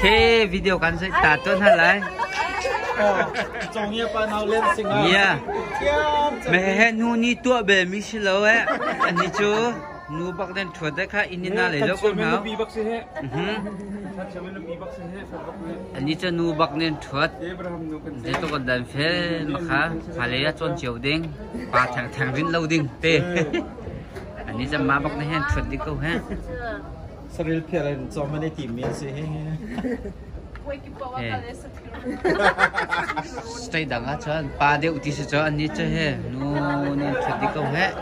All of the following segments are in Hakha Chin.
Ke video kan sai ta tuan ha lai. Yeah. Me he nu ni tua be mi si lo eh. Ani chu nu bak den thuat de kha inina le lo ko hau. Ani chu nu bak nen thuat. Je to kan dan fe ma kha hale ya chon chiu ding. Pa thang thang rin lo ding te. Ani chu ma bak ne hen thuat di ko he. Saril phiar in cawm an i timmi an si hi. State dang ah cun pa deuh ti si cu an ni cu he nu nan ṭhut dih ko heh.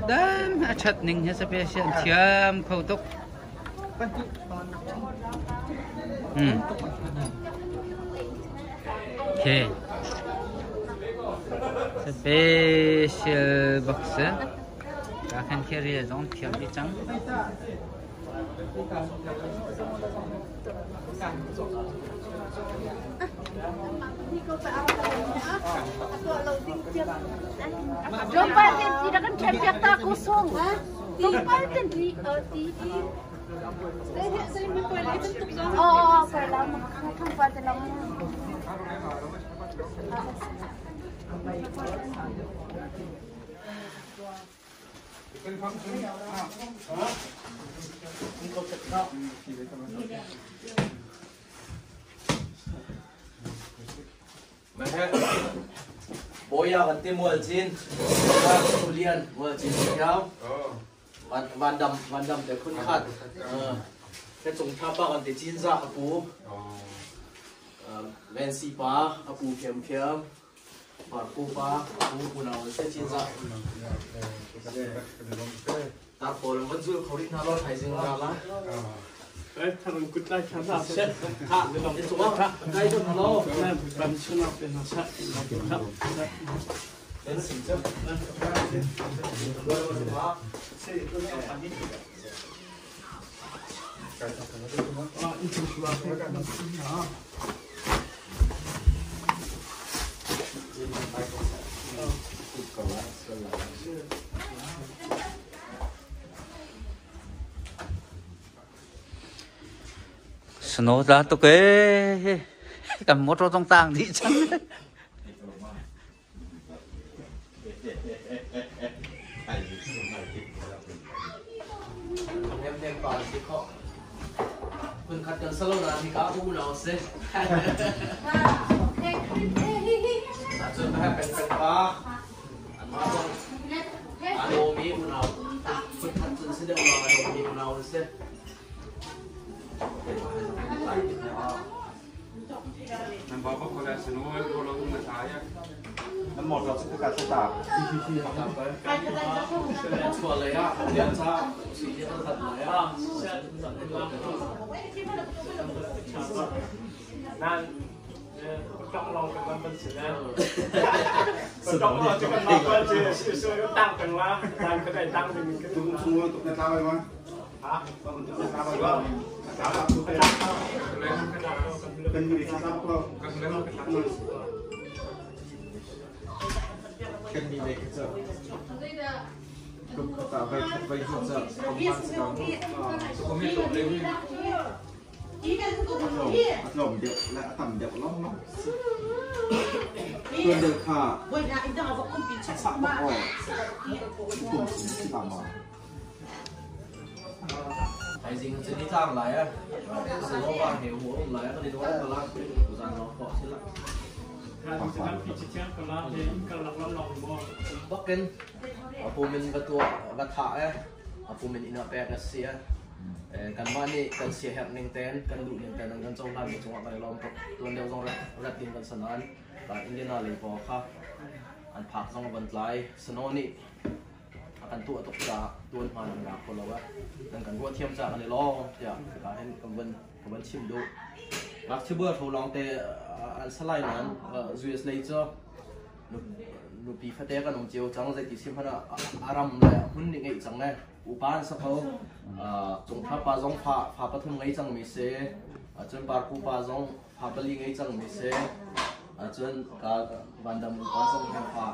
Dam a ṭhat ning hi sape si an thiam kho tuk. Hmm. Okay. Special box. Ka kan khi ri zong thiam di cang. Tlawmpal ten ti rak kan ṭhen piak ta ko sung. Tlawmpal ten ti ti ti. Oh, phải lắm, không phải thì lắm. Bawia kan ti Mualcin, Tulian Mualcin Thiau. Van dam van dam te khun khat. Ke cung thapa kan ti Cinza a pu. Vensi pa a pu thiam thiam. Parku pa a pu unau an si Cinza. Tar pawl van zul kho rih hna law thaizing ra la. Kai don halo. Snow tla tuk ee. Kan motor zong tang dih cang. Phun khat kan salo na hi ka u nau si. Cun ha pen pen pa an ma zong a dawmi unau phun khat cun si deuh lawng a dawmi unau an si. Nan motor cu ka ta Chuah lei ah lian ca si hi an khat lai ah. Nan tong long kan ban si na. Tong long kan ban si si tang kan la tang kan ai tang ding kan Tung chung tuk na tla bai ma. Ha? Kan mi sa ko. Kan mi le ka Kum ta bai khat bai hu cha. Atlom deuh le a tam deuh long long. Tuan deuh kha sak bak aw. Kum si ta ma. Thaizing cu ni tlang lai ah Silova he hu um lai ah kan i dawr ka la zan lawng khawh si la. Bakin a pumin va tuah va thah eh a pumin inn ah pek a si eh kanmah nih kan siaherh ning ten kan duh ning ten an kan cohlan mi cungah kan i lawm tuk. Tuan deuh zong rat ding kan sanan Indiana lei pawl kha an phak zong van tlai. Sano nih a kan tuah tuk caah tuan hma nan la kho lo eh. Nan kan ruah thiam caah kan i lawm tiah hika hin kan van ka van chim duh. Ngakchia bual tho lawng te an salai nain US lei cu nupi fate kan um cio cang zeiti sim hmanh ah a ram le a hmun nih ngeih cang le upa an sa ko. Cungthla pa zong fa fa pathum ngei cang mi si. Cun parku pa zong fa pali ngei cang mi si. Cun ka Vandam upa zong hi fa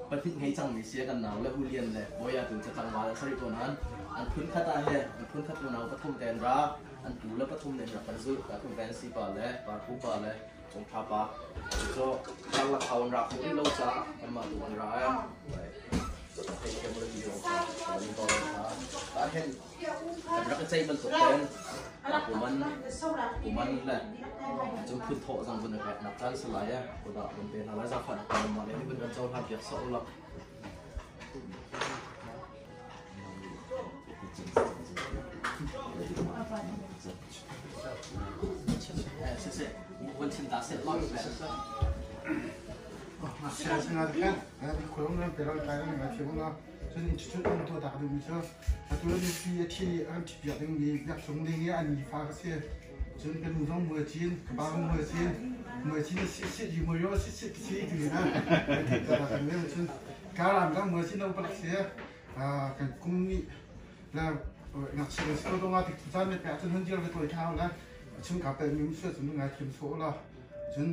pahnih ngei cangmi si kan nau le Hulian le Bawia tu cu tlangval an sarih tawn han. An phun khat ah he an phun khat unau pathum te an ra. An pu le pathum nih an rak kan zulh. Ka phun Fancy pa le Parpu pa le Cungtha pa. Cucu karlak hau an ra kho rih lo caah anmah tu an ra ai. Thei thiam le ti Ahhin kan rak i ceih bantuk ten puman puman le cun phun thawh zong vun i pek nak caan si lai e kudah vun pe hna lai zaangfah nak kan mah le nih vun kan cohlan piak sawh u law. Siseh, vun chim ta seh lo. Atu nupi a thi an ṭhipiak dingmi biakchung ding i an nifa ka si. Cun ka nu zong mui cin, ka pa zong mui cin, mui cin si si di mui yo si si si ti na. Kan le cun karam dang mui cin lo palak si. Kan kum nih le ngakchia si ko dong ah tik caan me pe cun hun dir ve toi thau le chung ka pe mi su cun ngai thiam so la. Cun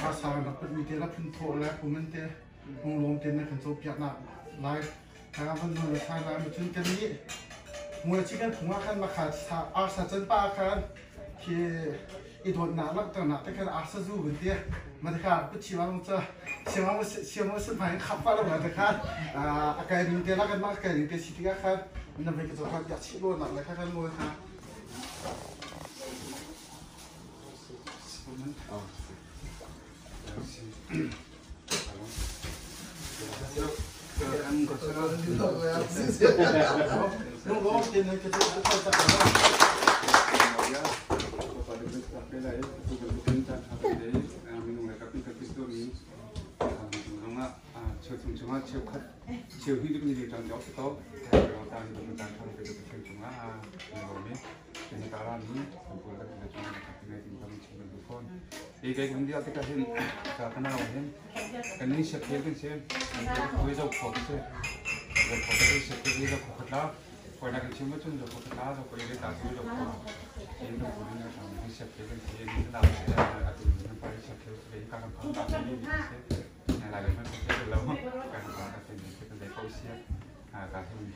asa rak put mi te la phun tho le pumen te lunglawm tein na kan cawnpiaknak lai ka van nawl le tha lai cun kan nih mualci kan phung ah khan makha arsa can pa khan khi i dawtnak langhternak te khan arsa zu vun ti ma te kha puchi ma ca siang siang sin phai khap pa lo ma te khan a kai ning te la kan ma kai ning te si tikah khan na ve ka zo kha piak chih lo nak le kha kan ngol kha. Cheuthum chungah cheukhat cheu hi duk ni ding ṭan deuh si to ta hi duk tan thang pe duk cheu chungah a Ka hin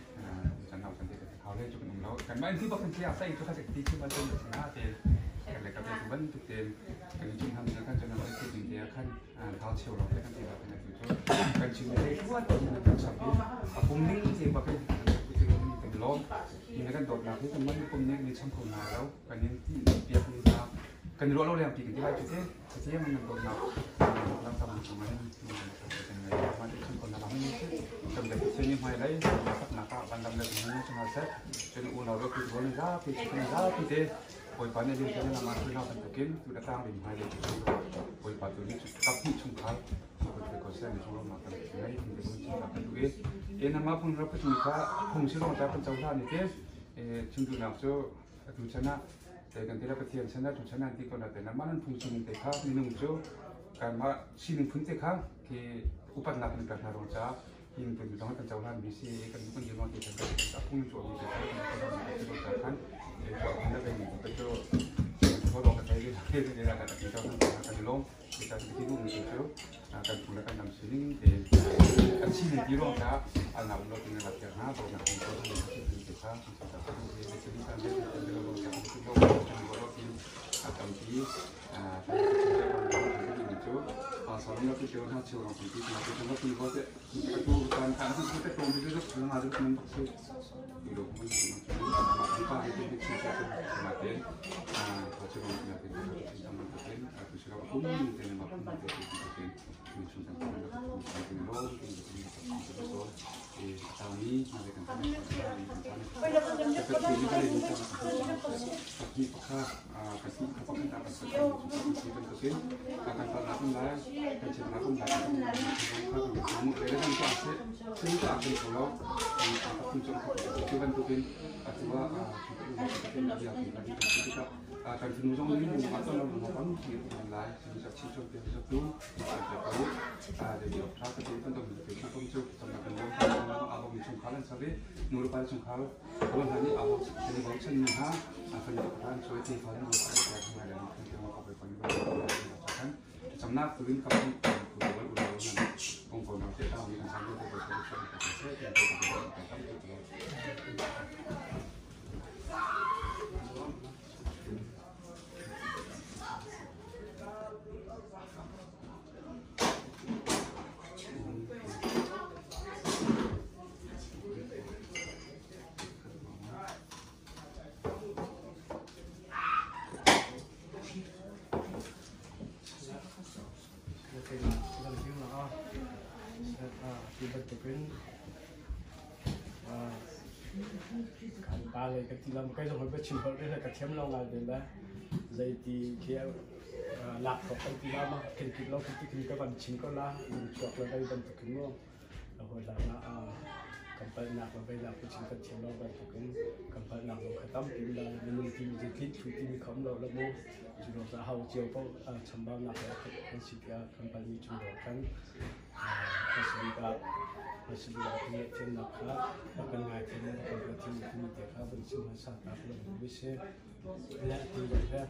kan nau kan te ka le chu kan um lo kan mai ti bak kan chia sai chu kha ti chu ban chen na te kan le ka te chu ban tu te kan chung ham na kan chana ti ding te khan thau cheu lo te kan ti ba kan tu chu kan chim le tuan kan chap hi a pum ning te ba kan tu chu kan lom ni kan dot na hi kan man pum ne ni cham ko na lo kan in ti piak ni na kan ro lo le pi kan ti lai chu te. Kan ti la Pathian chan ah tu chan an ti ko na te na mah nan phung chung te kha minung cu kanmah sining phun te kha khi upatnak kan pek hna rong ca hin kan zong kan cohlan mi si kan kan zong te kan kan phung chu mi te kha kan kan kan khan e ko kan na mi ko chu ko ro ka thai le le le ka ta kan kan lom Kita ti bu mi cu kan phung le kan lam sining te an sining ti ruang ca an na um lo ting na lak hna to na phung ko ni ti ti kha ta ta ti ti ti ta le ti lo ta ti lo ti lo lo ti a tam ti a ti cu a sa lo ti chu na chu rong ti ti ti lo ti ho te tu kan kan ti te ko mi ju na ju nan si ti lo ko ni pa ti ti ti ti na te a chu rong na te ti ti Kan fanu zong nih nungak ton lo lung tam ti um lai sin sak chin chom te sak tu ta ko a de ok tha ka te kan dom te na kom chu tam na kan lo a bo mi chung khal an sabe nu le pa chung khal ko na ni a bo ni bo chen ni ha a kan ok than choi te fa nu ka ka ma la ni kan te ma ka pa ni ba kan. Thlacamnak tu in kam tu wal u lo nan kong ko na te ta mi kan sang te ko ko ko ko se ko ko ko ko ko. Ti bantukin kan pa le ka ti lam kai zong hoi chim holh re ka thiam lo ngai ve le zei ti khi lak thok kan ti la ma kin kip lo kin ti kin ka van chim ko la chuak le vai bantukin mu hoi la na kan palnak le veinak ku chim kan thiam lo bantukin kan palnak lo kha tampi la minung ti mi tlin thlu ti mi kham lo la mu cu lo sa hau cio po chambaunak le kan si tiah kan palmi chung lo kan Pasibik ah ngaihthiamnak kha rak kan ngaithiam le rak kan ruahthiam timi te kha van chim hmasa ta ka lo duhmi si. Le atu zong he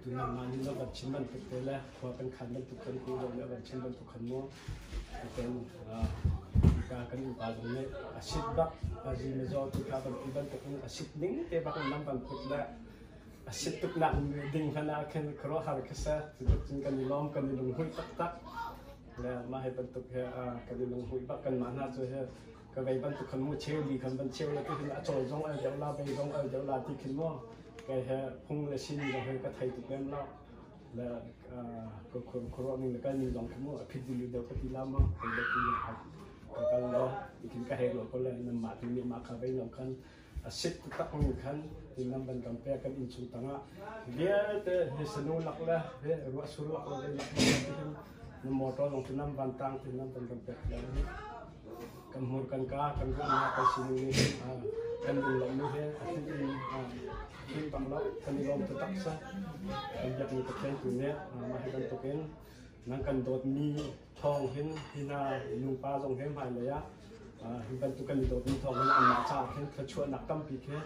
tu nangmah nih na van chim bantuk te le khua kan khan bantuk kan ku zong nih a van chim bantuk khan mu ten ka kan innpa zong nih a sit bak a zi mazaw ti kha van ti bantuk in a sit ning te bak in nam van put le a sit tuk nak ding hmanh ah khin khuaruahhar khi si. Cutuk cun kan i lawm kan i lunghmuih taktak. Le mah hi bantuk he kan i lunghmuih bak kanmah hna cu he ka vei bantuk khan mu cheu li khan van cheu le ti khin a cawl zong al deuh la vei zong al deuh la ti khin mu kai he phung le sin zong he ka thei tuk lem lo le ka khur khuruah ning le kal ning zong khi mu a phit dulu deuh ka ti la mu kai le ti ka kal lo ikin ka hei lo ko le nan mah tu nih mah kha vei lo khan a sit taktak mi khan tinam ban kan pek kan innchung tangah vialte he sanu lak le he ruah sur lak le lak le hin na motor zong tinam van tang tinam ban kan pek le kan hmur kan ka kan ruahnak kan sining ni kan lung lo mi he a thin in thin bang lo kan i lawm taktak sa kan biak mi Pathian tu nih mah hi bantukin nan kan dawt mi thawng hin hina nupa zong he hmailei ah hi bantuk kan i dawtmi thawng hin anmah caah khin thluachuahnak tampi khi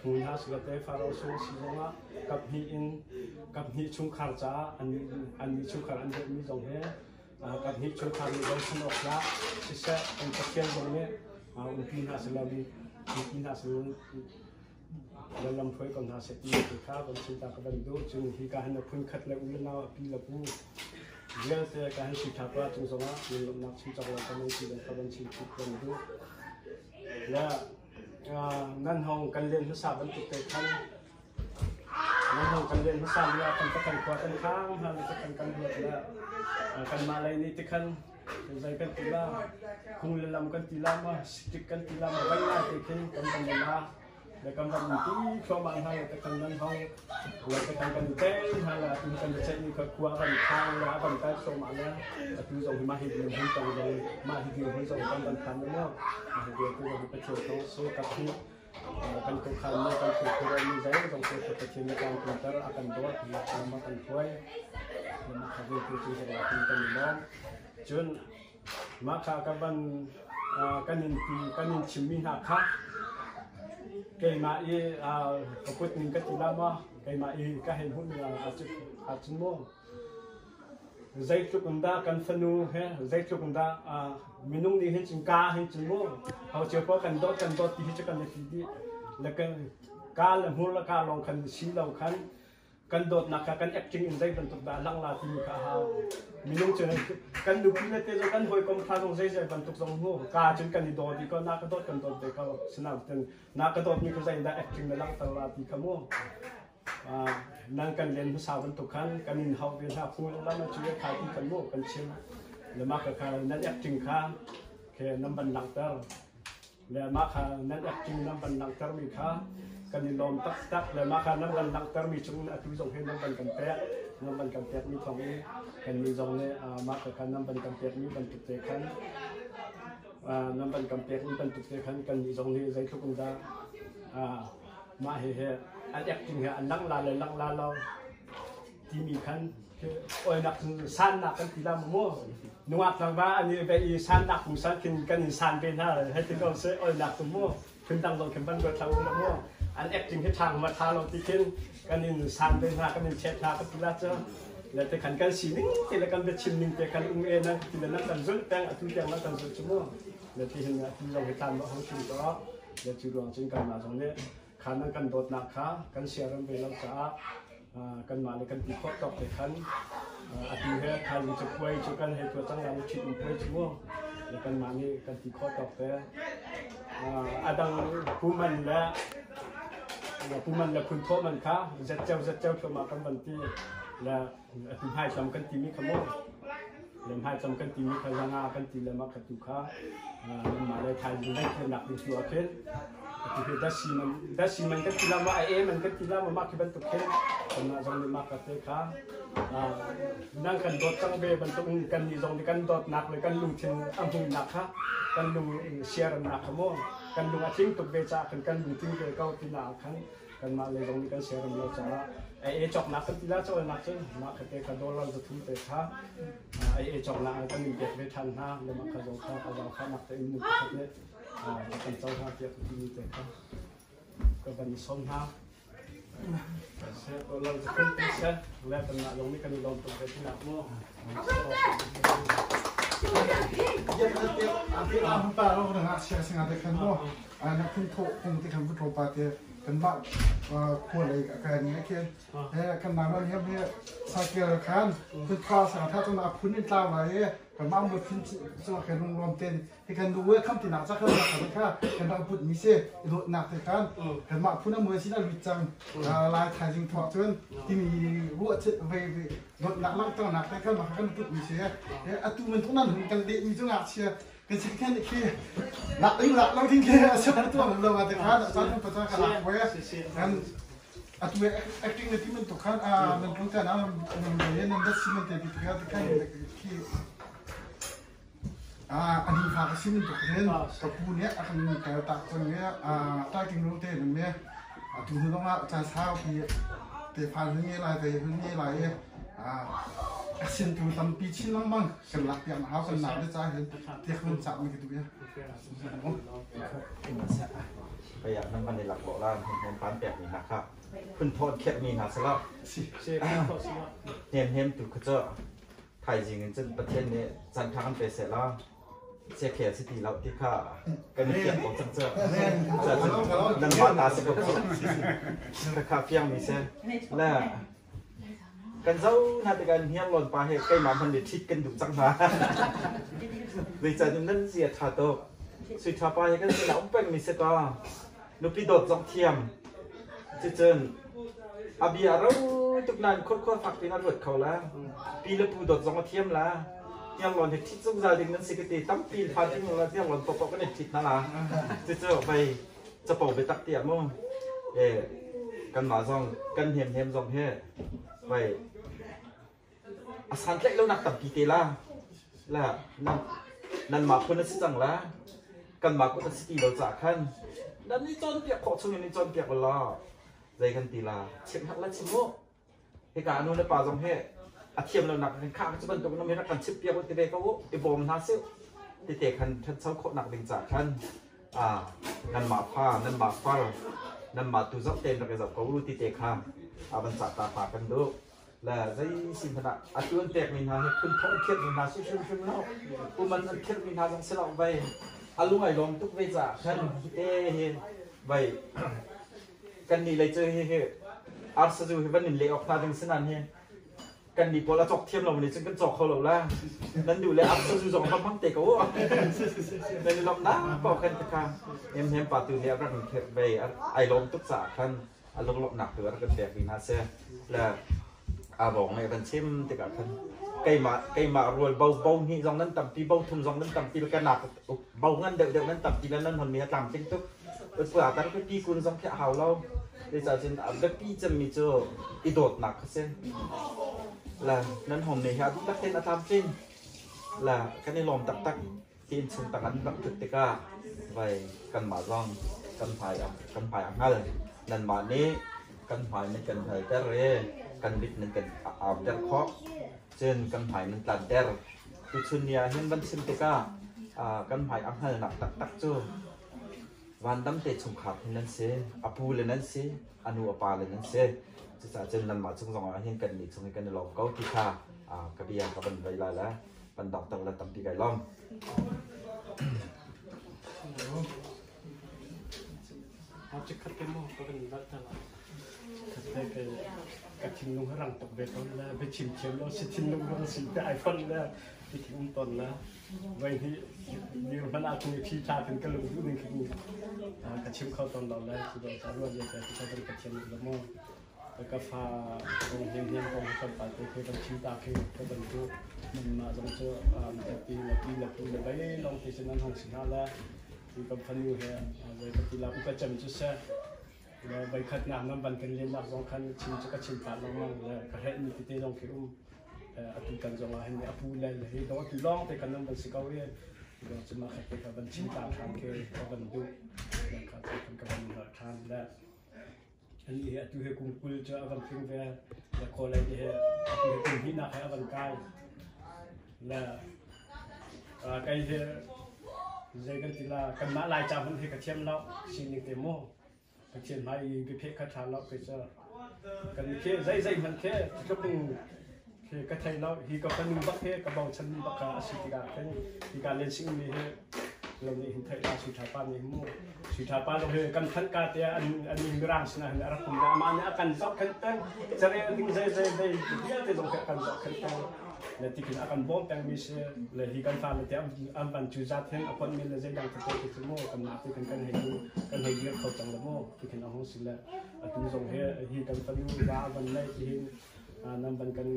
hmu hna sile Faro sung si zongah kaphnih in kaphnih chungkhar caah annih chungkhar an dawtmi zong he kaphnih chungkhar nih bochan awk tlak siseh kan Pathian zong nih umpi hna selaw umpi hna selaw lam hruai ko hna seh ti kha kan chim ta ka van duh. Cun hi ka han phun khat le u le nau a pi le pu vialte ka han si tha pa cung zongah lawmhnak chim cak lo kan ti ka van chim chih kan duh. Le nan hong kan len hmasa bantuk te khan nan hong kan len hmasa mi ah kan kan khua kan khang hna le kan kan ruat le kan mah lei nih ti khan zei kan ti la khung le lam kan ti la ma stick kan ti la ma vai lai te khin kan kan la le kan van ti thluahmah hna le kan nan hong le kan kan te hna la tu kan che ni kha khua kan khang le kan kai thluahmah le atu zong hi ma hi din hun tong zong ma hi din hun zong kan kan phan mo ma hi din tu zong pathian tong so ka thi kan ko khan le kan thu khura ni zai zong so pathian le kan tar a kan dawt ma kan khuai ma kha ve tu chu zong kan kan lom cun Mah kha ka van kan in ti kan in chimmi hna kha keimah i ka kut ning ka ti la maw keimah i ka hei hmuh ning ahcun maw zeitluk in dah kan fanu he zeitluk in dah minung nih hin cun ka hin cun maw ho cio poh kan dawt kan dawt ti hi cu kan i ti dih le kan ka le hmur le ka lawng khan si lo khan Kan dawtnak kha kan acting in zei bantuk dah a langh la timi kha a hau. Minung cu kan nupi le te zong kan hawikom kha zong zeizei bantuk zong mu ka cun kan i daw dih ko na ka dawt kan dawt ve ko sinain na ka dawtmi kha zei dah acting na langhter la ti kha mu nan kan len hmasa bantuk khan kan in hau ve hna phung lam cu kha ti khan mu kan chim le mah kha nan acting kha ke nan ban langhter Le mah kha nan acting nan van langhtermi kha kan i lawm taktak. Le mah kha nan van langhtermi chung atu zong hi nan van kan pek. Nan van kan pekmi thawng in kannih zong nih mah kha nan van kan pekmi bantuk te khan nan van kan pekmi bantuk te khan kannih zong nih zeitluk in dah mah hihi an acting he an langh la le langh la lo timi khan oinak sannak kan ti la mu nungak tlangva an i ve i sannak pungsan khin kan in san ve hna hei ti ko seh oinak tu mu phundang zong khin van ruat hlah u mu an acting hi ṭhang ma ṭha lo ti khin kan in san ve hna kan in chet hna ka ti la cu. Le te khan kan sining te le kan biachim ning te khan um e nan ti le nan kan zulh peng atu tiang nan kan zulh cu mu. Le ti hin atu zong hi tlan ma hong chung to le cu ruang cun kanmah zong nih khan nan kan dawtnak kha kan siaram ve lo caah kanmah le kan ti khawh tawk te khan atu he thaizing cu puai cu kan hei tuah cang lai ṭhit um puai cu mu le kanmah nih kan ti khawh tawk te adang human le puman le phunthawh man kha zetceo zetceo thluahmah kan van ti le atu hmaitlam kan timi kha mu le hmaitlam kan timi kha zanga kan ti le mah kha tu kha mah le thaizing dai khelnak ding tu ah khin atu hi dasi man dasi man kan ti la ma a man kan ti la ma mah khi bantuk khin kanmah zong nih mah ka te kha nang kan dawt cang ve bantuk in kan nih zong nih kan dawtnak le kan lungthin a hmuinak kha kan lung siaramnak kha mu kan lung a tling tuk ve caah khan kan lungtling ve ko ti na khan kanmah lei zong nih kan siaram lo caah ei ei cawknak kan ti la cawlnak cun mah kha te kha dollar 300 te kha ei ei cawknak ah kan in pek ve ṭhan hna le mah kha zong kha a zaangfahnak te in nu pakhat nih kan cohlang tiah ka timi te kha ka van i sawm hna. Dollar 300 te seh le kanmah zong nih kan i lawm tuk ve tinak mu. Pa ro na ngakchia singa te khan mo na phun tho kong te khan vutro pa te kan mah khua lei ka ni khin he kan na ran hem he sakel khan phun tha sa tha chon a phun in tlau lai e kan mah mo phun chu khan rung rom ten he kan du we kham ti nak cha khan kha kha kan rak put mi se dot nak te khan kan mah phun a mo sin a lut chang lai thaizing thok chun timi ruah che ve ve dot nak lang tang nak te khan ma kan put mi se atu man thong nan hun kan le mi chu ngakchia kan si khen khi lak ding lak lo ding khi a sia tu ang lo te khan chan pa cha ka lak we kan atu acting na ti man to khan a nan tung ta na nan le nan da si man te ti kha te khan khi a ani fa ka sin to khen ka pu ne a kan ka ta chang ne a ta king ro te nan me atu nu dong a cha sao pi te phan hun nge lai te hun nge lai e a sin tu tampi chin lengmang kan lak piak na hau kan nau le ca hin tiak hun chak mi ka duh ya. Kayak nan kan i lak lo la hen pan pek mi hna kha phun thawt khet mi hna sala hem hem tu kha cha thaizing in cun Pathian nih chan tha kan pe seh la siakhel si ti lo ti kha kan i fiang ko cang cu. Nangmah ta si ko cu. Kha fiang mi si. Le kan zo na te kan hniang lon pa he keimah hman nih ṭhit kan duh cang hna. Zeicah nan zia ṭha tuk. Sui ṭha pa he kan sinah um peng mi si ka. Nupi dawt zong thiam. Cucun a bia ro tuk nain khurkhua fak piin a ruat kho la. Pi le pu dawt zong a thiam la. Hnianglawn hi ṭhit zungzal ding nan si ka ti. Tampi fa ding la hnianglawn paohpaoh kan i ṭhit hna la. Cucu vei capo biatak tiah mu. E kanmah zong kan hnemhnem zong hi vei a santlaih lonak tampi te la la nan nanmah phun a si cang la kanmah kut a si ti lo caah khan nan i cawnpiak khawh chung in i cawnpiak law zei kan ti la chimh hak la chim u hika nu le pa zong he a thiam lonak kan khah cu bantuk nam hi rak kan chimh piak u ti ve ko u i bawm hna sih tete khan ṭhancho khawhnak ding caah khan a nanmah fa nanmah far nanmah tu zoh tein rak i zoh ko u ti te kha a van cah ta pa kan duh le zei si hmanh ah atu an pekmi hna hi phun thong an khirhmi hna si hrimhrim lo puman an khirhmi hna zong si lo vei a lung ai lawm tuk ve caah khan hite hi vei kan nih lei cu hi hi arsazu hi van in leh awk hna ding si nan hi kan nih pawl a cawk thiam lo nih cun kan cawk kho lo la nan duh le arsazu zong va hmang te ko nan i lawmh nak paoh khan kha hem hem pa tu nih a rak in khirh vei ai lawm tuk caah khan a lunglawmhnak tu a rak kan pekmi hna si le a vong ngai van chim tikah khan keimah keimah rual bo bo hnih zong nan tampi bo thum zong nan tampi le kanak bo ngan deuh deuh nan tampi le nan hon mi a tlamtling tuk utpua tar pi kun zong khi a hau lo zeicah cun a biapi cemmi cu i dawtnak kha si la nan hom ne hi a duh tak tein a tlamtling la kan i lawm taktak Hi innchung tang an rak ṭhut tikah vai kanmah zong kan hmai a kan hmai a hngal. Nanmah nih kan hmai nan kan hngalter i kan mit nan kan auter khawh. Cun kan hmai nan tlanter. Tuchun ni ah hin van chim tikah kan hmai a hngalnak taktak cu. Vandam te chungkhar hin nan si, a pu le nan si, a nu a pa le nan si. Cucaah cun nanmah cung zongah hin kan nih chung hi kan i lawm ko ti kha ka bia ka van vei lai le van doctor le tampi kai lawm. Chikkhat te maw ka van val ta la. Khat te ka thinlung rang tuk ve ton le biachim thiam lo si thinlung rang si te ai fon le ti um ton le voi hi mir hman ah khin thi tha khin ka lung duh ning khin ka chim kho ton lo le cu do cha ruah ye te ka van ka thiam lo mo ka fa kong hnem hnem kong kan pa te ke kan chim ta khi ka ban tu man ma zong chu ta pi la pi la pu le bai long te sin an hong sin ha la kan fanu he voi ka ti la upa cem cu se le voi khat nak nan ban kan len nak zong khan chim cu ka chim pah lengmang le ka hrelh mi tete zong khi um atu kan zong ah hin apu le hi dong atu lawng te kan nan ban si ko i dong cu ma khat te ka ban chim ta than ke ka ban duh le ka kan ka ban than le ani hi atu he kum 20 cu a van tling ve le college he atu he kum hnih nak he a van kai le kai he zei kan ti la kanmah lai ca hmanh he ka thiam lo sining te mu ka thiam hmai i biapheh kha ṭha lo kei cu kan khi zei zei hmanh khi tluk in khi ka thei lo hi ka fanu bak he ka bochan mi bak kha a si tikah khin hi ka len sing mi hi lo nih hin theih la sui ṭha pa nih mu sui ṭha pa lo he kan thanh ka te an an mirang sinah hin a rak um amah nih a kan zohkhenh peng carel ding zei zei zei vialte zong khi a kan zohkhenh peng le tikin a kan bawm pengmi si le hi kan fale te an van cu zat hin appointment le zeidang tete te cu mu kan mah te kan kan hei kan hei dir kho cang le mu tikin a hung si le atu zong he hi kan fanu va van nei ti hin nan van kan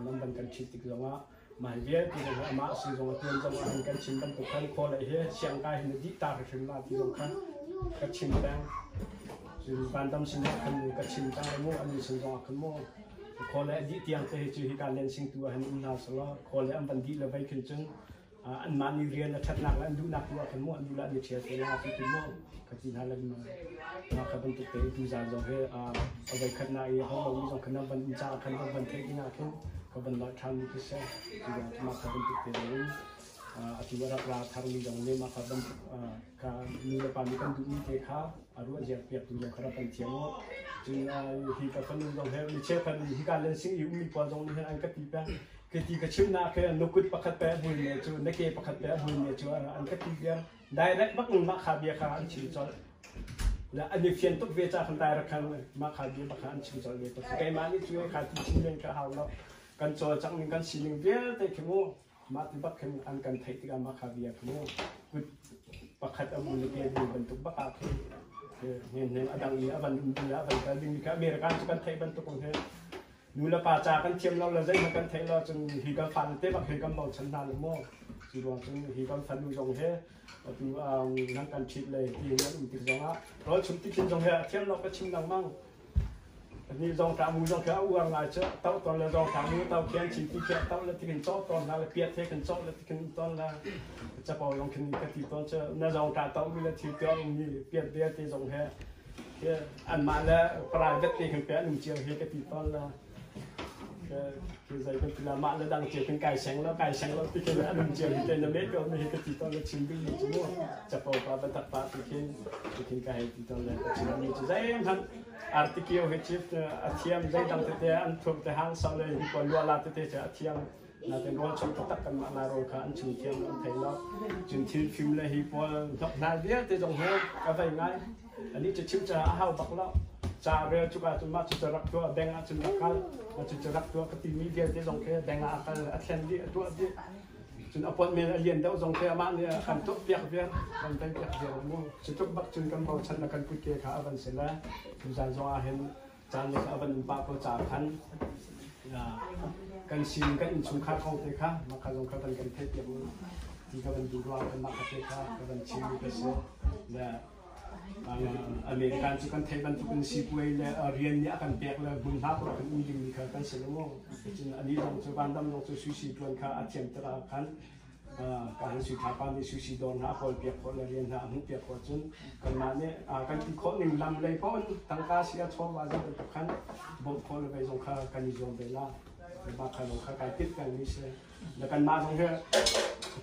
nan van kan ṭhit tik zongah mah vialte zong hi amah si zong a tuan zong ah hin kan chim bantuk khan khaw le hi siang kai hin dih ta hrim la ti zong khan ka chim peng cun vandam sin ah khan ka chim peng le mu an sin zong ah khan mu khaw le dih tiang te hi cu hi ka len sing tu ah hin um hna selaw khaw le an van dih le vei khin cun anmah nih rian a ṭhatnak le an duhnak tu ah khan mu an duh le an i ṭhial te la ti ti mu ka ti hna le ma kha bantuk te tu zan zong hi a voi khat na i ho mi zong khan van in ca khan van theih ding ah khin ka van lak ṭhan mi khi si ma kha bantuk te in atu a rak ra thar mi zong nih ma kha bantuk ka nu le pa nih kan duh mi te kha a ruah ziak piak tu zong kha rak kan thiam u cun hi ka fanu zong he mi cheukhat hi ka len sing i ummi pawl zong nih an ka ti peng Khi ti ka chimnak he na kut pakhat pe a bul me cu na ke pakhat pe a bul me cu an ka ti viar direct bak in mah kha bia kha an chim colh le an i fian tuk ve ca khan direct khan mah kha bia bak kha an chim colh ve ko keimah nih cu kha ti chim len ka hau lo kan cawlcangh ning kan sining vialte khi mu mah ti bak khin an kan theih tikah mah kha bia khi mu kut pakhat a bul le ke bul bantuk bak ah khin hnen hnen a dang i a van um a van kal ding mi kha American cu kan theih bantuk he Nu le pa ca kan thiam lo le zeihmanh kan theih lo cun hi kan fale te bak hi kan bochan hna lo maw? Cu ruang cun hi kan fanu zong he atu nan kan ṭhit le ti nan um tik zongah rawl chum tikhin zong he a thiam lo ka chim lengmang. Ni zong ta mu zong khi a uar ngai cu tauh tawn le zong ta mu tau khian chin ti khi tauh le tikin cawh tawn hna le piat he kan cawh le tikin tawn le capo zong khin ka ti tawn cu na zong ta tauh mi le thil tuah mi piat vialte zong he Anmah le private te khin pe an um cio hi ka ti tawn la. Ke zei kan ti la mah le dang cio khin kai seng lo kai seng lo ti khin an um cio hi te na me ko mi hi ka ti tawn la chim ding mi cu mu capo pa batak pa ti khin ti khin ka hei ti tawn le ka chim mi cu zeihmanh artikio hi chief a thiam zei dang tete an thur te hang sau le hi pawl lua la tete cu a thiam Natin rawl chung taktak kanmah Lairawl kha an chung thiam an thei lo. Cun thil fim le hi pawl hnok hna vialte zong hi ka vei ngai. Ani cu chim caah a hau bak lo. Ca rel cuka cun mah cu rak tuah beng ah cun rak kal. Mah cu rak tuah ka timi vialte zong khi beng ah a kal a thlen dih a tuah dih. Cun appointment a lian deuh zong khi amah nih a kan tuah piak viar kan vei piak viar mu. Cu tluk bak cun kan bochan le kan kutke kha a van si le tuzan zong ah hin caan le a van um pah ko ca khan kan sin kan innchungkhar kong te kha mah kha zong kha van kan theih piak ti ka van duh ruang kan mah kha te kha ka van chim mi ka si le American cu kan theih bantuk in sipuai le rian nih a kan pek le hmun hna pura kan um ding mi kha kan si lo mu cun ani zong cu vandam zong cu sushi tuan kha a thiam tikah khan Ka han sui thla pa nih sushi dawr hna a kawl piak khawh le rian hna a hmuh piak khawh cun kanmah nih kan ti khawh ning lam lei paoh in tangka si a chaw va zei bantuk khan bawmh khawh le vei zong kha kan i zuam ve la. Mah kha zong kha kai tinh peng mi si. Le kanmah zong hi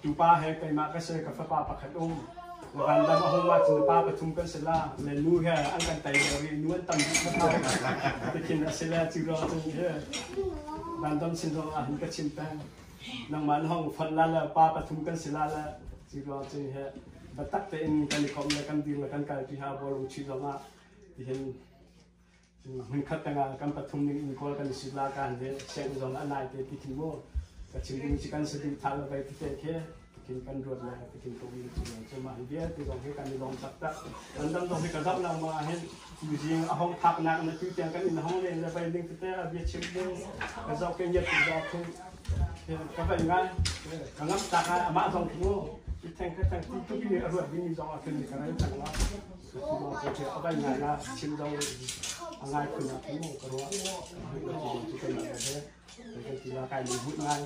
tupa he keimah ka si ka fapa pakhat um. Randam a hung ah cun pa pathum kan si la le nu he an kan tai lo i nu an tam dih kha tikhin a si le cu ruang cun hi randam sin zong ah hin ka chim peng nangmah na hong fonh la le pa pathum kan si la le cu ruang cun hi biatak tein kan i komh le kan dir le kan kalpi ha bawlung chuih zong ah tihin hmunkhat tangah kan pathum ning in kawl kan i sit la kan ve sianginn zong a nai te ti khi mu ka chim ding ci kan saduh thah lo vai tete khi tikhin kan ruat le tikhin ko mi cu cu mah hi vialte zong hi kan i lawm taktak kan dam zong hi ka zoh lang ma hin tuzing a hong phak nak na tu tiang kan in hong len le vai ding tete a bia chim ding ka zoh ke nyat ti zo khu ka vai ngai ka ngam tak amah zong khi mu ti theng ka theng ti tu ni a ruat ding mi zong a fin ka rai tak la A vai ngai la chim zong a ngai phun ah khin ka ruah. Cu kan he kan ti la kai lung hut ngai.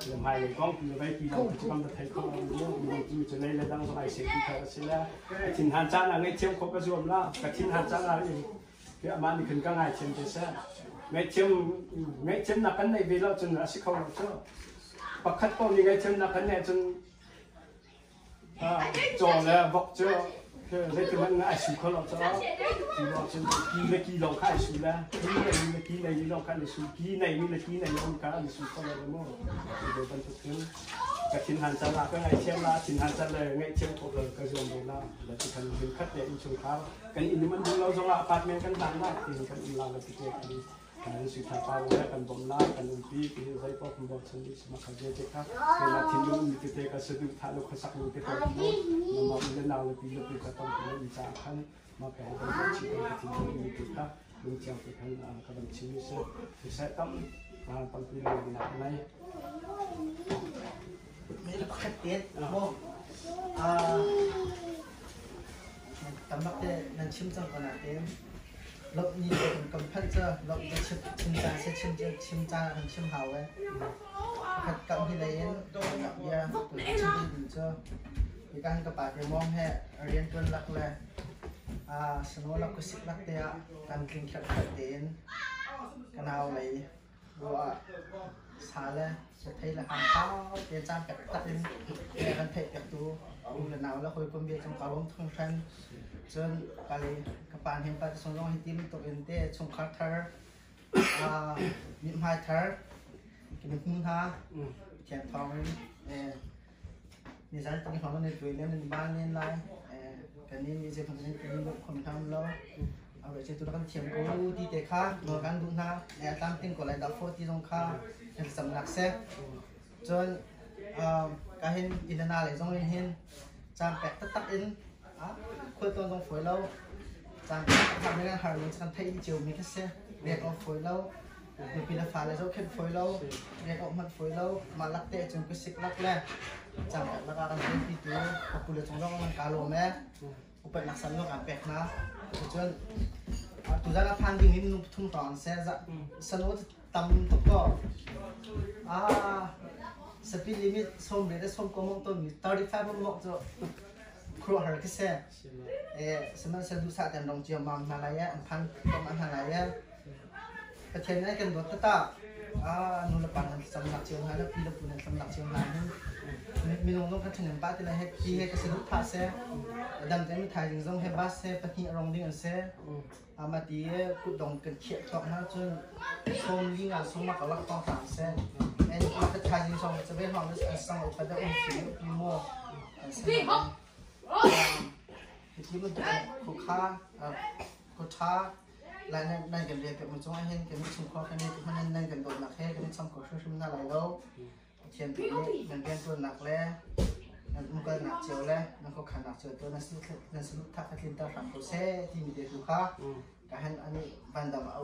Le hmai lei kong ti vai pi zong cu kan thei kho lo mu mi tu cu lei le dang zong ai se ti kha a si la. Thin han caan ah ngaihthiam kho ka zuam la. Ka thin han caan ah in ke amah nih khin ka ngaithiam te seh. Ngaihthiam ngaihthiam nak kan neih ve lo cun a si kho lo cu. Pakhat paoh nih ngaihthiam nak kan neih cun Caw le vok cu zeitihmanh ai su kho lo caah cu lawng cun ki le ki lawng kha ai su le ki neimi le ki neimi lawng kha an i su ki neimi le ki nei lawng kha an i su kho lo mu cu bantuk cun ka thinhan cal ah ka ngaihthiam la thinhan cal le ngaihthiam khawh lo ka zuam ve la le ti khan hmun khat le innchungkhar kan inn man duh lo zongah apartment kan hlan la ti kan um la le ti te kan Kan sui tha pa le kan bawmh lai kan umpi ti hi zei paoh kan bochan dih sama kha vialte kha keimah thinlung mi tete ka saduh thah lo khuasak ning te ko nangmah u le nau le pi le pu ka tong ti in caah khan mah ka kan kan chim ka thinlung mi te kha lungthiang te khan ka van chim mi si siseh tam tampi lung nak nei Mele pakhat te mo Tambak te nan chim cang ko nain lawmh ni kan kan phanh cu lawmh cu chim caan si chim chim caan ah kan chim hau ee. Pakhat kam hi lei in lawmhnak bia chim ding cu hika hin ka pa te mawng he rian ṭuan lak le snow lak kusik lak te ah kan tling kherhkherh tein ka nau lei Ruah sa le sathei le hangthau te caan pek tak in kan theih piaktu u le nau le hawikom bia cung ka lawm hringhran. Cun kali ka pa hnem pa te sung zong hi ti bantuk in te chungkhar thar mithmai thar kan i hmu hna. Pathian thawng in nizan kan i hmang nan tuai le nan ba nen lai. Kan nih nih zei kan in khom hna lo. Awe che tu kan thiam ko ti te kha nawl kan duh hna le a tlamtling ko lai dah fawh ti zong kha kan thlacamnak si. Cun ka hin Ilana lei zong in hin caan pek taktak in khualtlawn zong fawi lo caan pek taktak in kan har ning kan theih dih cio mi kha si. Rian awk fawi lo nupi le fale zohkhenh fawi lo rian awk hmanh fawi lo mah lak te cun kusik lak le caan pek lakah kan rianpi tu ka pu le cung zong kan ka lawm ee. Upatnak san zong aan pek hna. Cun tuzan a phan ding in minung pathum hrawng an si. Sano tam tuk ko. Ah, speed limit som le som ko mong ton mi 35 mong cu khuaruahhar khi si. Eh, sihmanhsehlaw duhsah tein rong cio mam hna lai an phan tom hna lai eh. Pathian nih kan dawt taktak. Ah, nu le pa nan thlacamnak cio hna le pi le pu nan thlacamnak cio hna hin minung zong kan ṭhahnem pah ti lai he ti he ka saduh thah seh. Dam tein thaizing zong he bus he pahnih a rong ding an si. Amah ti kutdong kan khiah thuak hna cun sawm li nga sawm ka lak tong hram seh. En ka thaizing song ca ve hmang an sang upa da um thi pi mo an si. Hi bantuk khukha kutha Lai nan kan rian pekmi cungah hin kan chungkhar kan i hman nan kan dawtnak he kan i cham kho hrimhrim hna lai lo. Pathian tu nih nan rianṭuannak le nan umkalnak cio le nan khuakhannak cio tu nan saduhthah kha tlinter hram ko seh timi te tu kha ka han ani vandam a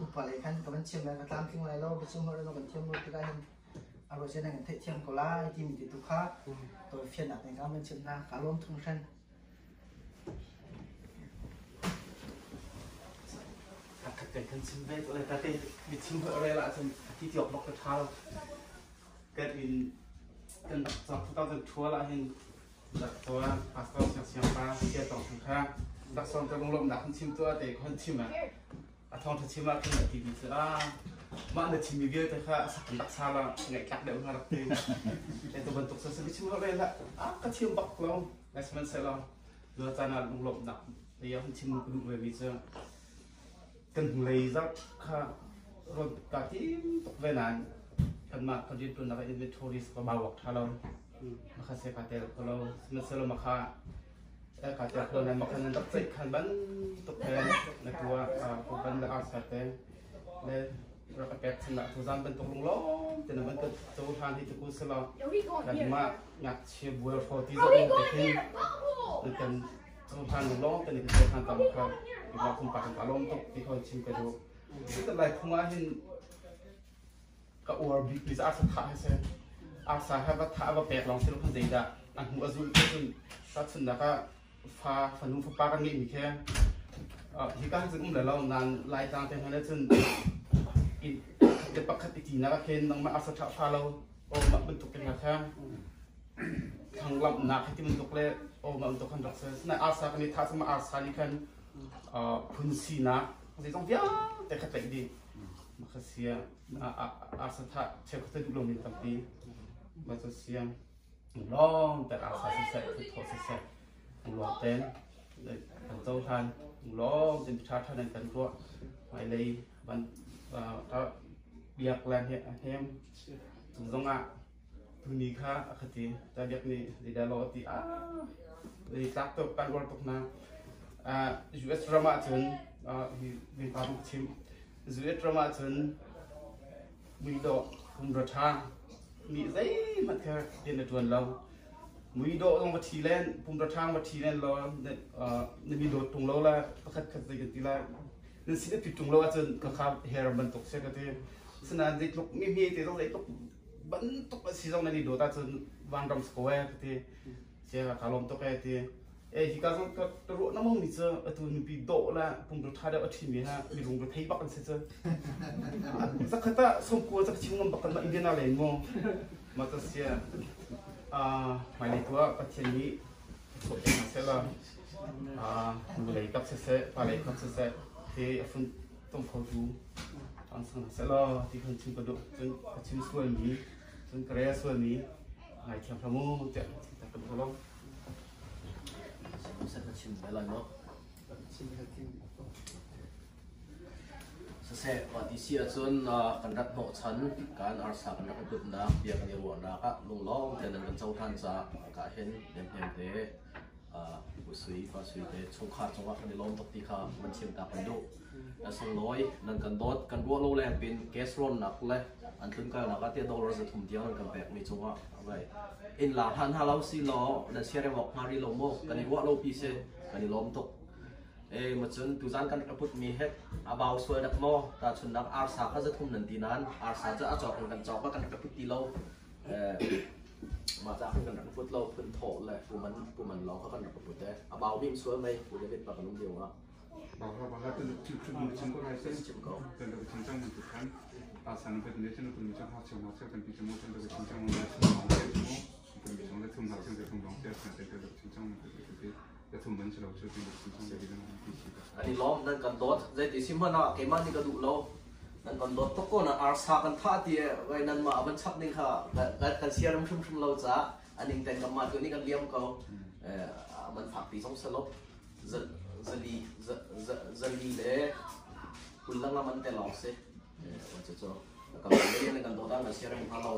upa lei khan ka van chim lai ka tlamtling lai lo biachim holh kan thiam lo tikah hin a ruah nan kan theihthiam ko lai timi te tu kha tawifiannak te ka van chim hna ka lawm thung hran. Khat kan kan chim ve le ta te mi chim rel ahcun ti ti awk bak ka ṭha lo. Kan in kan rak cak 2012 ah hin rak tuah pastor siang siang pa sia tong thang kha rak song ka lunglawmhnak kan chim tuah te kan chim ah a thawng ṭha chim ah khin a ti mi cu ah mah na chimmi vialte kha a sak kan rak sa la ngaihtlak deuh hna rak ti. E tu bantuk sa sa mi chim rel ah ka thiam bak lo. Sihmanhsehlaw lua caan ah lunglawmhnak lei ah hun chim ka duh vemi cu kan hnulei zarh kha rawn kaa tim tuk ve nain kanmah kan rianṭuannak ah inventories ka bau awk ṭha lo. Makha se ka tel ko lo. Sihmanhsehlaw makha ka tel ko nain makha nan rak ceih khan bantuk he na tuah ban le arsa te le rak ka pek chan ah tuzan bantuk lunglawm te na van ka cohlan hi cu selaw kanmah ngakchia bual hraw ti zong te hin na kan cohlan lunglawm te ni kan cohlan tam kha iwa pumpak kan ka lawm tuk ti kho chim ka duh. Cuti lai phung ah hin ka uar bik mi cu arsa thah hi si. Arsa he va thah va pek lawng si lo khan zeidah a hnu a zulh cun tahchunhnak ah fa fanu fapa kan ngeihmi khi hika hin cun um le lo nain Laitlang te hna le cun inn te pakhat i tinak ah khin nangmah arsa thah fa lo aw mah bantuk te hna kha thlanglamhnak hi ti bantuk le aw mah bantuk khan rak si. Sinain arsa kan i thah cun mah arsa nih khan phun sinak zeizong vialte kha tlaih dih. Mah sia arsa thah cheukhat duh lomi tampi mah cu siang lawng te arsa siseh thuthaw siseh lawng ten kan cohlan lawng ten ṭha ṭha nan kan ruah hmailei van biak lan he a hem cu zong ah tuni kha a khati ta biak nih zeidah law ti a zei tlak tuk kan uar tuk na US ram ah cun hi vingpa buk chim US ram ah cun muidawh pumra ṭha nih zeihmanh kha rian a ṭuan lo. Muidawh zong va ṭhi len, pumra ṭha va ṭhi len law na mi dawt ṭung lo la pakhat khat zei kan ti lai. Nan sin a pit ṭung lo ahcun ka kha her bantuk si ka ti. Asinain zeitluk mi hme te zong zeitluk bantuk a si zong nan i dawt ahcun vanram si ko ee ka ti. Sia ka lawm tuk ee ti. E hika zong ka ruah na mi cu atu nupi dawh le pumru ṭha deuh a ṭhimi ha mirung rethei bak an si cu. Zakhat ah sawmkua cak chim ngam bak kan mah Indiana len mu. Ma ta sia hmailei tu ah Pathian nih sawh te hna seh law nu lei kap siseh pa lei kap siseh te a fun tong kho tu an sang hna seh law ti khan chim ka duh cun ka chim sual mi cun ka rel sual mi ngaithiam hlah mu tiah ta kan lo. Chim ve lai maw? Siseh, mah ti si ahcun kan rat hnawhchan kan arsa kan rak i putnak bia kan i ruahnak ah lunglawm tein nan kan cohlan caah ka hin hnemhnem te Pu Sui, Pa Sui te chungkhar cungah kan i lawm tuk ti kha van chim ta kan duh. Na sunglawi nan kan dawt kan ruah lo leng pin gas rawnnak le an tlunkalnak ah tiah dollar 300 tiang nan kan pekmi cungah vai in la hlan hna lo si law nan siarem awk hnga rih lo maw kan i ruah lo pi si kan i lawm tuk. E macun tuzan kan rak putmi he a bau sual dak maw tahchunnak arsa kha 300 nan ti nain arsa cu a cawk in kan cawk kan rak put ti lo. Mah ca khan kan rak put lo phun thawh le puman puman lawng kha kan rak put e a bau bim sual mei pu David pa kan um lio ah. Baka chim ko lai chim ko. Tan da chim chang mun khan ta san pe ne chen kun chang ha cheu ma cheu kan pi chemu tan da chim chang mun la chim long te chemu kun bi chong le thum ha cheu te thum long te san te te chim chang mun te te te thum ban chalo chu tin chim chang te te ti si Ani lom nan kan dawt zei ti sim hmanh ah keimah nih ka duh lo nan kan dawt tuk ko na arsa kan thah ti vai nan mah van chap ning kha kan siaram hrimhrim lo caah aning ten kan mah tu nih kan liam ko man fak pi zong selo zali zali le 20 nga man te lawng si cu cu kan le kan dawt kan siaram hnga lo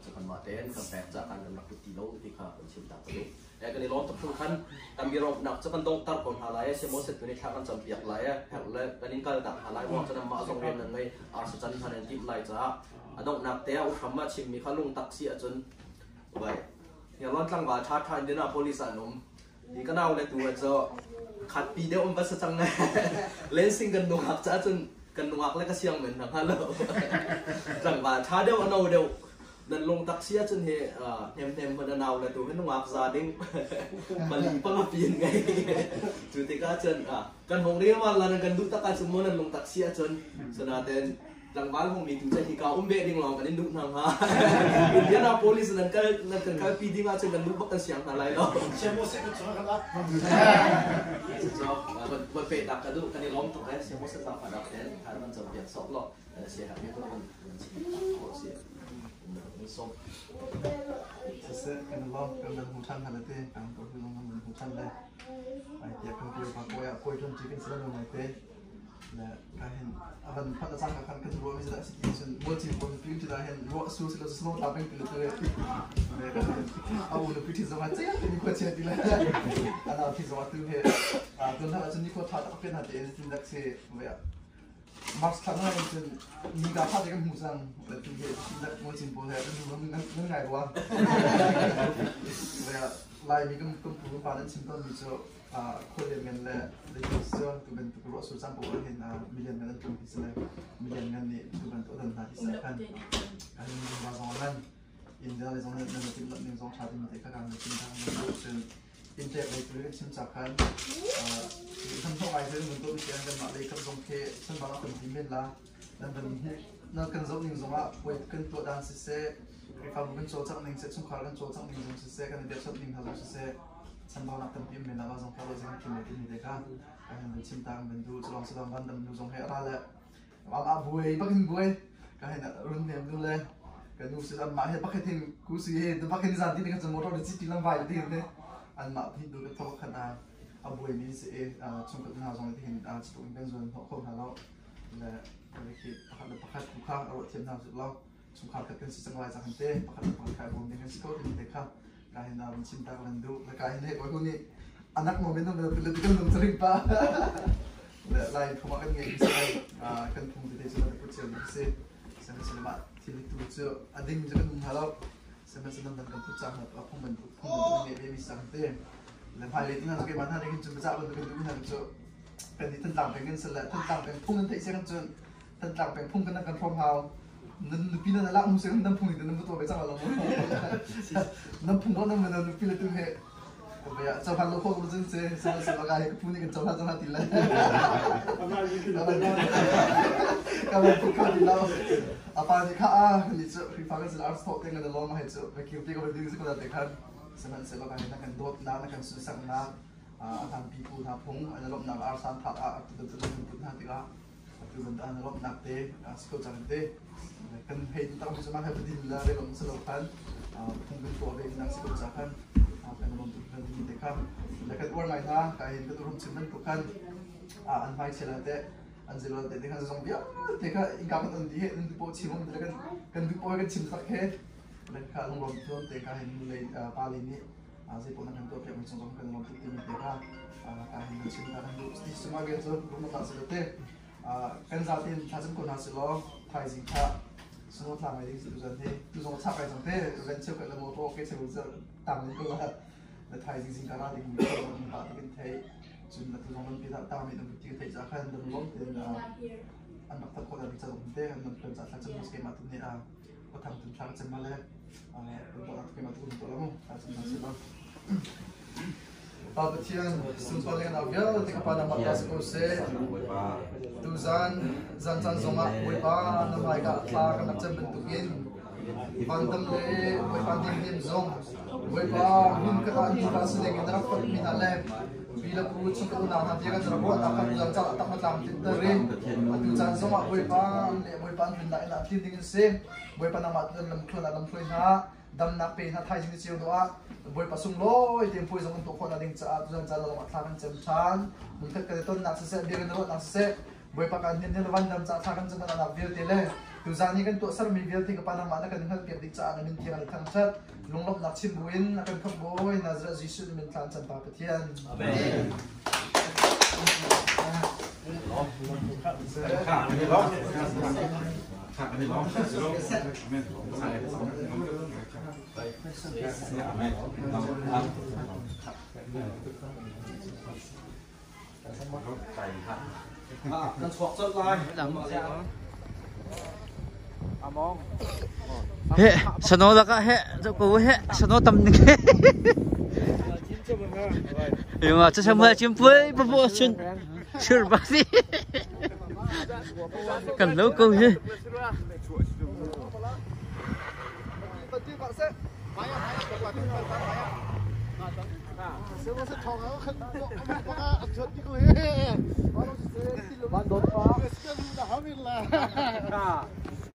cu kan mah tein kan pek ca kan rak ti lo ti kha kan chim tak ka duh kan i lawm tuk hringhran kan biarawknak cu kan dongter ko hna lai si Moses tu nih thla kan campiak lai herh le kan in kal tak hna lai ruang cu nanmah zong rian nan ngei arsa can hna nan timh lai caah a donghnak te ah uhram ah chimmi kha lungtak si ahcun vai Yangon tlangval ṭha ṭha Indianapolis ah an um hi ka nau le tu cu khat pi deuh um va sa cang Lansing kan nungak caah cun kan nungak le ka siang men hna hnga lo tlangval ṭha deuh a no deuh nan lungtak si ahcun hi hnemhnem hmanh a nau le tu hi nungak za ding pali panga pi in ngei cu tikah cun kan hong riangmang la nan kan duh tak ahcun maw nan lungtak si ahcun sanaten tlangval hong mi tu cu hika um ve ding lawng kan in duh hna hnga Indianapolis nan kal nan kan kalpi ding ahcun kan duh bak kan siang hna lai lo Van pe tak ka duh kan i lawm tuk eh siamo se zang fa dak ten kan van cam piak sok lo si ha mi ko kan chim khawh si. kan sawm. Siseh kan i lawm kan nan hmu ṭhan hna le te kan ko hu zong nan hmu ṭhan le ai tiah kan kio pa kawi ah kawi ṭuan ṭi kan si lo ngai te le ka hin a van phat a cang ka khan kan ruah mi dah si ti cun mualci pawl pi ti dah hin ruah su si lo su tla peng ti le tu le ka hin a u nu pi thi zong ah cei ti ni khua chia ti le a nau thi zong ah tu he a tun hna cun ni khua tha tak pe na te tin dak si ve Mars thla hna in cun nika tha te kan hmu cang tu he dak mualcin pawl he kan hmu nan ngai rua ve Laimi kan kan pu kan pa nan chim tawnmi cu khualian ngan le zeitin cu tu bantuk ruah sur cang paoh ah hin milian ngan an tlung ti si le milian ngan nih tu bantuk dan hna ti si khan kan zungzal zong nan India le zong nan nan timh ning zong tha timi te kha kan chim thang nan cun intek lei tu kan chim chak khan kan thok ai zel mun to mi kan mah lei kan zong khe san bang kan ti men la nan van nan kan zoh ning zong ah puai kan tuah dan siseh Khrihfabu kan cawlcangh ning seh chungkhar kan cawlcangh ning zong siseh kan i biakchawnh ning hna zong siseh chambaunak tampi um men ah zong kha zing thim timi te kha kan han chim ta kan du culong sadang van dam nu zong he ra le am buai bakin buai ka hen run nem nu le ka nu si an mah he bakhet hin ku si he bakin zan ti ka motor de chi ti lam vai ti ne an mah hi du ka thok khan a a buai mi si e chungkhat hna zong ti hin a chitu in kan zon ho kho hna lo le khi pakhat le pakhat ku kha a ruah thiam hna su lo chungkhar khat kan si cang lai cang te pakhat le pakhat kai bawm ding kan si ko timi te kha ka hin run chim ta kan duh le ka hin he ko nih anak mo men no le kan nung charing pa le lai phung kan ngei si kan phung te te chu na put chiao ni si sihmanhsehlaw thil tu cu a ding cu kan um halo sihmanhsehlaw nan kan put chang na phung ban phung ban ngei ve mi sang te le hmai le ting ke man ha kin chu za ban kan du na chu kan ni tan tlang peng kan sel le tan tlang peng phung nan thei se kan chun Thantlang peng phung kan kan hrawm hau. Nan nupi nan alak mu se nan phung nan va tuah ve cang lo. Nan phung ko nan nan nupi le tu he Baya chauhan lo kho ko cun se se se ba kai pu ni kan chauhan chauhan ti le. Ka ban phung kha ti lo. Apa ni kha a ni chu Khrihfa kan sila ars thok te ngan lo ma he chu ba kiu te ko ding se ko te khan sihmanhsehlaw ka na kan dawt na na kan sunsak na a hlan pipu hna phung an lawmhnak arsan thak ah tu bantuk kan put hna tikah Atu bantuk an lawmhnak te si ko cang te kan hei tu tak mi cu mah he padin la re lom si lo khan phung kan tuah ve nak si ko ca khan kan lawm tuk kan ti te kha le kan uar ngai hna ka hin kan urum chim bantuk khan an hmai chela te an zelo te te khan zong vialte kha inka kan on di he nan du po chim um te kan kan du po kan chim tak he le kha lungrom thuam te kha hin nu lei pa lei nih zei paoh nan kan tuahpiak mi cung zong kan lawm tuk timi te kha ka hin nan chim ta kan duh ti suma ge cu rum ta si te kan zaten thlacam ko hna si law thaizing kha suno thla ngai ding si tu zan he tu zong chak ai zong te ren cheu kan le motor ke cheu tang ning ko la le thaizing zing kara ding mi ko kan pa ti kan thei cun na tu zong nan pi ta mi nan ti thei cha khan dan lom ten an rak thak ko da cha zong te an nan plan cha thlacam mus ke ma tu ne a pathang tun thla cem ma le Pa Pathian sunpar le nak vialte ka Pa nangmah ta si ko seh. Tuzan zan caan zongah Bawipa na hmaika thla kan rak cem bantukin vandam le Bawipa dim zong Bawipa hmun ka ah nuva si ding in rak mi hna le pi le pu chung ka unau hna bia kan rak ruahnak kha tuzan caan tak na tlam tlinter in atu caan zongah Bawipa le Bawipa an rinnak in ah tlin ding in si. Bawipa nangmah tu lamthluan ah lamhruai hna damnak pe hna thaizing ni cio dawh ah Bawipa sunglawi tein puai zong kan tuah khawhnak ding caah tuzan caan lawng ah thla kan cem ṭhan hmunkhat kan i tonnak siseh bia kan i ruahnak siseh Bawipa kan nin hin van dam caah thla kan cem nak vialte le tuzan i kan tuahsermi vialte ka pa nangmah na kan hngalhpiak dih caah na min thiang an i thangṭhat lunglawmhnak chim buin a kan khamh Bawi Nazareth Jesuh na min thla an cam pa Pathian Amen. Kan chuak colh lai. He sano laka he ko he sano tam ning he. Yung cha sa mo chim pui pa po chun chur ba si. Kan lo ko hi.